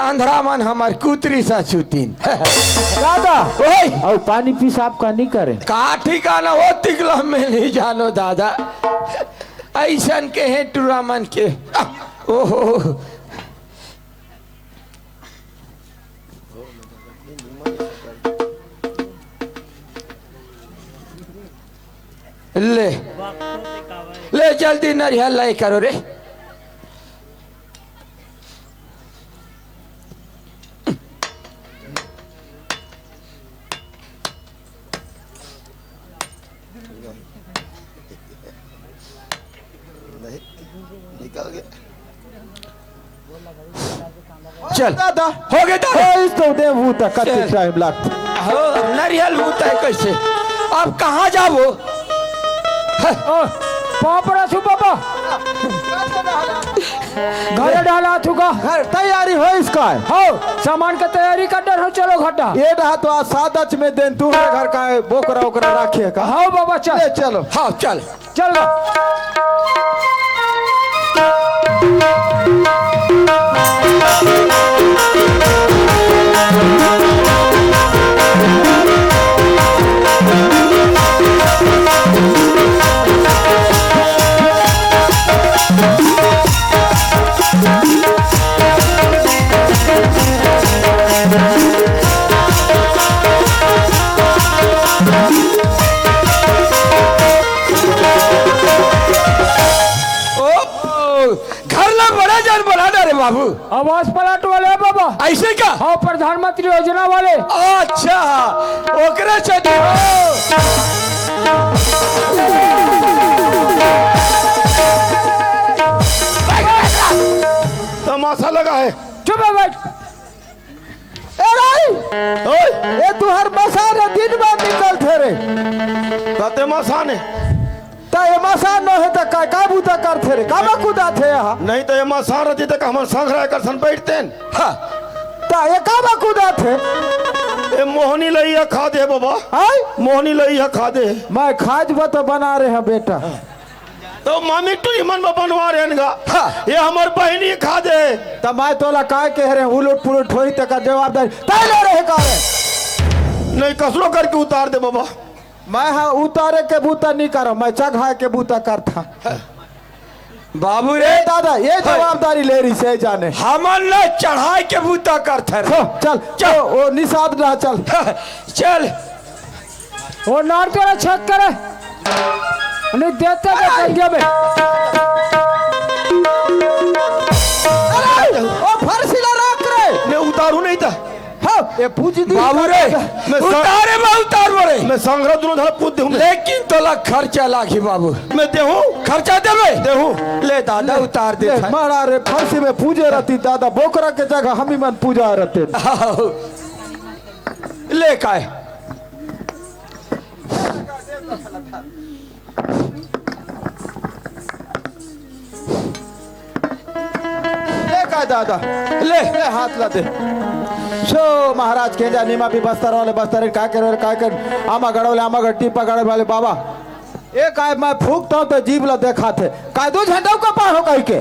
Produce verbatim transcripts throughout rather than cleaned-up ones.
अंधरा मन हमर कुतरी सा छुतिन। दादा, ओए! अउ पानी पेशाब का नहीं करे? का ठिकाना हो तिकला में नहीं जानो दादा। ऐसन के हैं टुरा मन के। ओहो। ले, ले जल्दी नरिहर लाई करो रे। नहीं, निकल गया। चल। दादा। हो गए दादा। हो, इस तो दे भूता, कत्ती चल। टाइम लागत। हो, नरियल भूता है कैसे? अब कहाँ जाबो? ओ, पाँव पड़त हँव बाबा। घर डाला थुका। घर तैयारी होइस का? हो, सामान के तैयारी कर डर हो, चलो घटा। ये रहा तो आज सादच में देन, तू घर का बोकरा ओकरा राखे का? हो बाबा, चल। ले चलो। हाँ, चल। चल ना। ओ, घर ला बड़ा जान बना डारे बाबू। आवास प्लाट वाले बाबा। ऐसे का? हाँ, प्रधानमंत्री योजना वाले। अच्छा, ओकरे से हो। तमाशा लगा है। चुप है भाई। ए रे! ओए! ए तुहर मसान दिन में निकलथे रे। कते मसान हे? त ए मसान न हे त का, का बूता करथे रे? कामा कुदाथे यहाँ? नहीं त ए मसान रहती त हमन संघरा एकर सन बैठतेन। हाँ। त ए कामा कुदाथे? ए मोहनी लइया खा दे बाबा। हाँ? मोहनी लइया खा दे। मैं खाज बत बना रहे हैं बेटा। तो मामी टुरी मन बर बनवा रेहेन गा। हाँ। ये हमर बहिनी खा दे। त मैं तोला काय कह रहे हँव, उलट पुलट होही तेकर जवाबदारी तैं ले रहे का रे? नहीं, कसरो करके उतार दे बाबा। मैं हाँ उतारे के बूता नहीं करँव, मैं चघाए के बूता करथँव। बाबू रे। ए दादा, ये हाँ। जवाबदारी ले रहिसे जाने। हमन ला चढ़ाए के बूता करथन। हो, चल, चल। ओ, ओ, निषाद ना, चल। चल। ओ नार तोरा छक करे। नहीं देते के अरे! पंजा में। अरे! ओ फरसी ला राख रे। मैं उतारू नहीं था। हाँ, ये पूछ दी। बाबू रे, मैं सं-, उतारे बा उतार बरे। मैं संघरा दुनो धड़ा पूछ देहूँ मैं। लेकिन तोला खर्चा लागी बाबू। मैं देहूँ। खर्चा देबे? देहूँ। ले दादा, ले, उतार दे ले, था। मारा रे, फरसी में पूजे रहती दादा, बोकरा के जगह हम ही मन पूजा रहते। आओ। ले काय? ले काय दादा? ले। ले हाथ ला दे। सो महाराज केंजा निमा भी बस्तर वाले बस्तर काय करे, काय करे? आमा गढ़ वाले आमा गढ़, टीपा गढ़ वाले बाबा। ए काय मैं फूकथँव त जीभ ला देखाथे। काय दू झन डौका पाय हो कहिके? आ,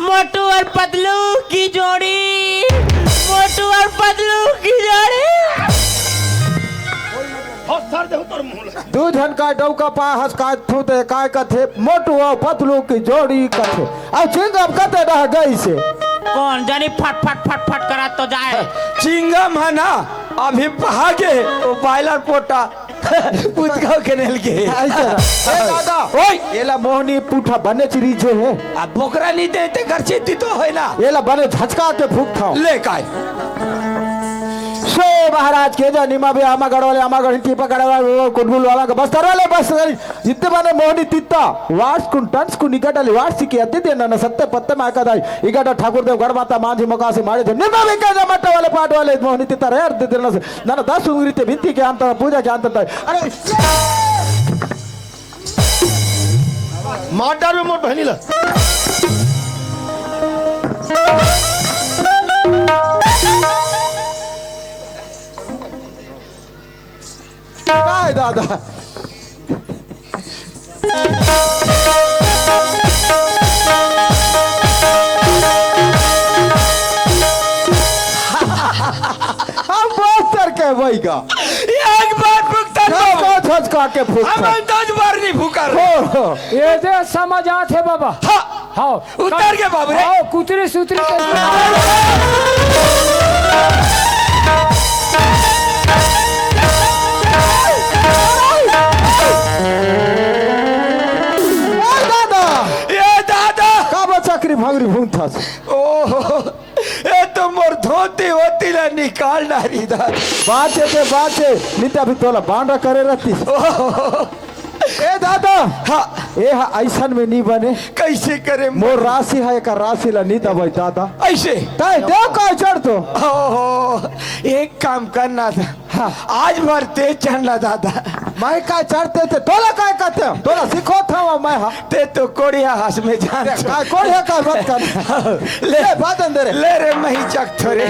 मोटू और पतलू की जोड़ी, मोटू और पतलू की जोड़ी। हँस धर देहूँ तोर मुँह ला। दू झन काय डौका पाय हस काय थू ते काय कथे, मोटू और पतलू की जोड़ी कथे। अब चिंगम कते रह गइसे। कोन जानी फट फट फट फट करत तो जाय। चिंगम हे ना, अभी भागे, वो बॉयलर पोटा। पुतकाव के नेल के। ऐसे ना। ए दादा, ओए! एला मोहनी पूठा बने चिरी जो हे। अब बोकरा नहीं देते, घर से दी तो है ना। एला बने झचका के फूकथँव। ले काय? सो महाराज केंजा निमा भी आमा गढ़ वाले, आमा गढ़ टीपा गढ़ वाले, कुटबुल वाला का बस्तर वाले, बस्तर इत्ते बने मोहनी तित्ता, वार्स कुन टंस कुन इगडली वार्स की अति दे नन सत्ते पत्ते माय का दाई, इगड ठाकुर देव गढ़ माता मांझी मोकासी मारे थे, निमा भी केंजा मट्टा वाले पाट वाले, मोहनी तित्ता रे अर्ध दे नन से, नन दस उंगरी ते भिंती के अंतर, पूजा के अंतर ताई। अरे, मार डार में मोर बहनी ला। काय दादा? पैगा। एक बार फुकता झटका, बाबू। झटका के फुकता। हम दस बार नहीं फुका रहे। हो, हो। ये दे समझ आथे बाबा। हाँ। हाँ। उतर के बाबू रे। हाँ, कुतरी सुतरी के। ए दादा। ए दादा। का बा चकरी भंगरी भूंगथस? ओहो। ए तो मोर धोती होती ला निकाल डारी दा। बाचे ते बाचे, नहीं तो अभी तोला बांडा करे रहती। ओहो। ए दादा, हाँ। ए हा अइसन में नी बने। कैसे करे? मोर राशि है, एकर राशि ला नी दबई दादा। ऐसे? तय देव का चढ़ तो। ओहो, एक काम करना था। हाँ। आज भर ते चढ़ना दादा। मैं का चढ़ते थे, तोला काय कहते हो? तोला सिखो था वो मैं, हाँ। ते तो कोड़िया हास में जान देख, छो। काय कोड़िया का मत कर। ले, ले, बादन दे रे। ले रे, मैं ही चक थोरे।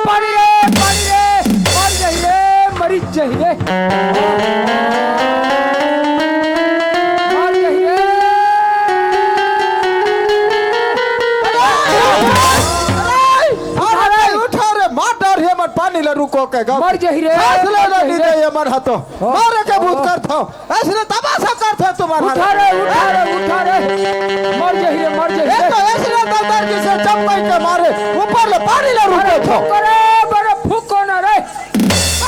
पानी रे, पानी रे, मर जाही रे, मरी जाही रे। मर जाही रे। अरे, अरे, उठा रे, मार डार हे, मत पानी ला रुको के गा। मर जाही रे, सांस ले मर ला जाही नी रे। दे, ये मन हतो। हाँ। मारे के भूत हाँ। कर थो। अइसने तमाशा करथे तुम्हारे। उठा रे, उठा रे, उठा रे। मर जाही रे, मर जाही ये रे। तो अइसने दलदल जी से चप्पल के मारे ऊपर ले पानी ले रुके अरे थो। फूको रे, बड़े फूको ना रे।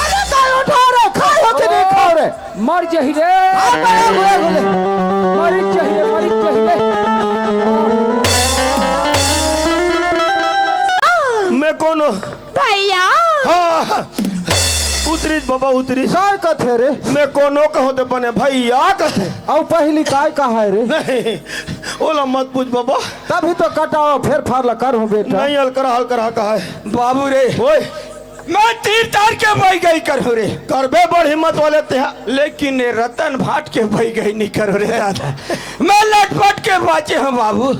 अरे काय उठा रे, खाए हो कि नहीं खाओ रे? मर जाही रे। हाँ, बड़े हुए बोले। मर जाही रे, मर जाही रे। मैं कौन हूँ? भैया। हाँ, उतरिस बाबा, उतरिस। काय कथे रे? मैं कोनो कहो ते बने भैया कथे। अउ पहिली काय कहा है रे? नहीं, ओला मत पूछ बाबा। तभी तो कटाओ, फेर फार ला करहूँ बेटा। नहीं, अलकरहा, अलकरहा कहा है। बाबू रे। ओए। मैं तीर तार के बई गई करहूँ रे। करबे बड़ हिम्मत वाले ते हा। लेकिन ये रतन भाट के बई गई नहीं करो रे दादा। मैं लटपट के बाचे हूँ बाबू।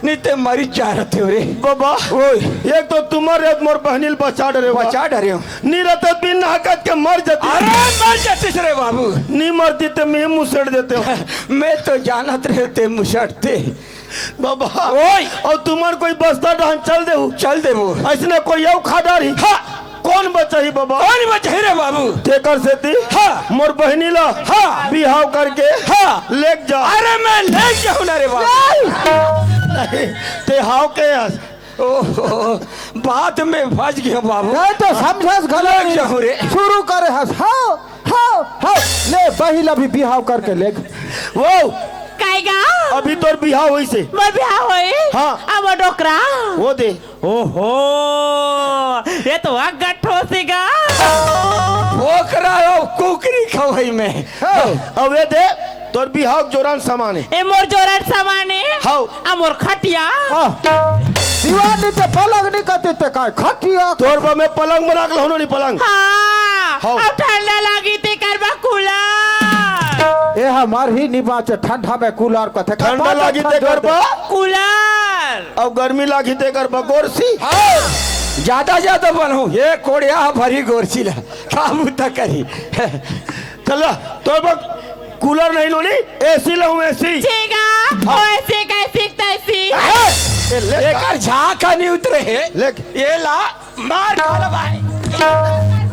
नहीं ते मरी जा रहे हो रे। बाबा, ओए। एक तो तुम्हारे मोर बहनील बचा डरे हो। बचा डरे हो। नी रहते बिन हकत के मर जाती। अरे मर जातीस रे बाबू। नी मरती ते मैं मुसड़ देते हो। मैं तो जानत रहे ते मुसड़ते। बाबा, ओए। और तुम्हार कोई बस्ता डहन चल देहू। चल देबो। अइसने कोई अउ खा डारही। हाँ। कौन बचाही बाबा? कौन बचाही रे बाबू? तेकर सेती हाँ। मोर बहिनी ला हाँ। बिहाव करके हाँ। लेग जा। अरे मैं लेग जाहूँ ना रे बाबू। नहीं, ते हाव के हस? ओहो, बात में फंस गयो बाबू। नहीं तो समझस गलत लग नहीं। जाऊं रे। शुरू करे हस। हाँ, हाँ, हाँ। ले, बहिला भी बिहाव करके ले। वो, कायगा? अभी तोर बिहाव होइसे। मोर बिहाव होई? हाँ। अब वो डोकरा? वो दे। ओहो, ये तो अगठो सिगा। ओकरा हो कुकरी खवई में। हाँ। अब ये दे, तोर बिहाव के जोरान सामान हे। ए मोर जोरान सामान हे। हव। आ मोर खटिया। हाँ। दीवानी ते पलंग नहीं कहते ते काय खटिया। तोर बा में पलंग बना के लहनो नहीं पलंग। हाँ। हव। अब ठंडा लागी ते करबा कूलर। ए हमार ही नहीं बाँचे ठंडा में कूलर कथे। ठंडा लागी ते करबा कूलर। अब गर्मी लागी ते करबा गोरसी। हाँ। ज्यादा ज्यादा बनहूँ। ये कोड़िया भरी गोरसी ला। काबू तक करी। चल, तोर बा कूलर नहीं लोनी, एसी लहूँ, एसी। ठीक है, हाँ। ओ एसी कैसी तैसी। ए, ए, ले। एकर झांका नहीं उतरे हे। ले। ये ला, मार खा ले भाई।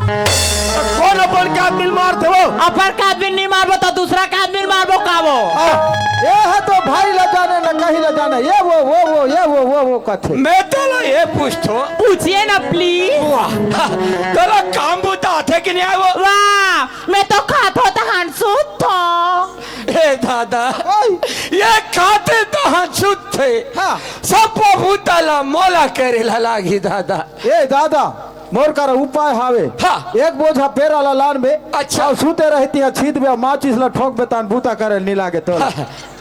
कौन अपन के आदमी मारथे वो? अपन के आदमी नहीं मारबो तो दूसरा के आदमी मारबो का वो? हाँ। ये है तो भाई ला जाने न कहीं ला जाने। ये वो, वो, वो, ये वो, वो, वो कथे। मैं तो ला ये पूछतो। पूछिए ना please। वाह, तोला काम बुता आथे कि नहीं आय वो? वाह, मैं तो खात हो तहन सुत हो। ए दादा, ओए। ये खाते तहन सुत थे। हाँ। सब बहुतला मोला करेला लागी दादा। ए दादा, मोर करा उपाय हावे। हाँ। एक बोझा पेरा ला लान बे। अच्छा। अउ सुते रहती है छीत बे, माचिस ला ठोंक बे तान बूता करे नी लागे तोला।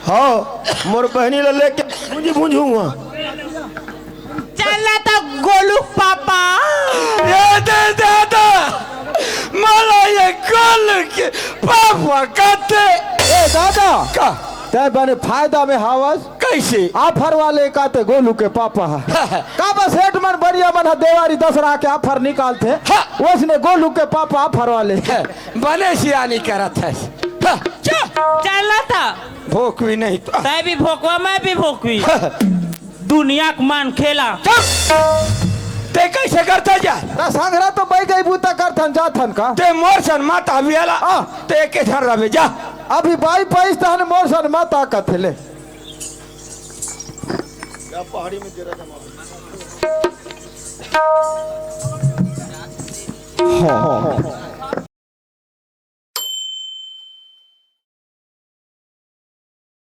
हाँ, मोर बहनी ला लेके भूंजी भूंजी हुआ। चल ना तो गोलू पापा। ए दे दादा, मला ये गोलू के पापा कहते। ए दादा, का? तै बने फायदा में हावस। कैसे? Offer वाले कहते गोलू के पापा है। का बस सेठ मन बढ़िया मन ह देवारी दसरा के offer निकालथे। हाँ। वैसने गोलू के पापा offer वाले। बने सियानी करत है। हाँ। चल ना तो। भोकवी नहीं तो। तै भी भोकवा, मैं भी भोकवी। दुनिया के मन खेला। चुप! ते कैसे करता जा? ना संघरा तो बैगई बूता करथन जाथन का? ते मोर सन माता बियाला। हाँ। ते के झन रबे जा। अभी बाई पैस तहन मोर सन माता कथे ले। हाँ।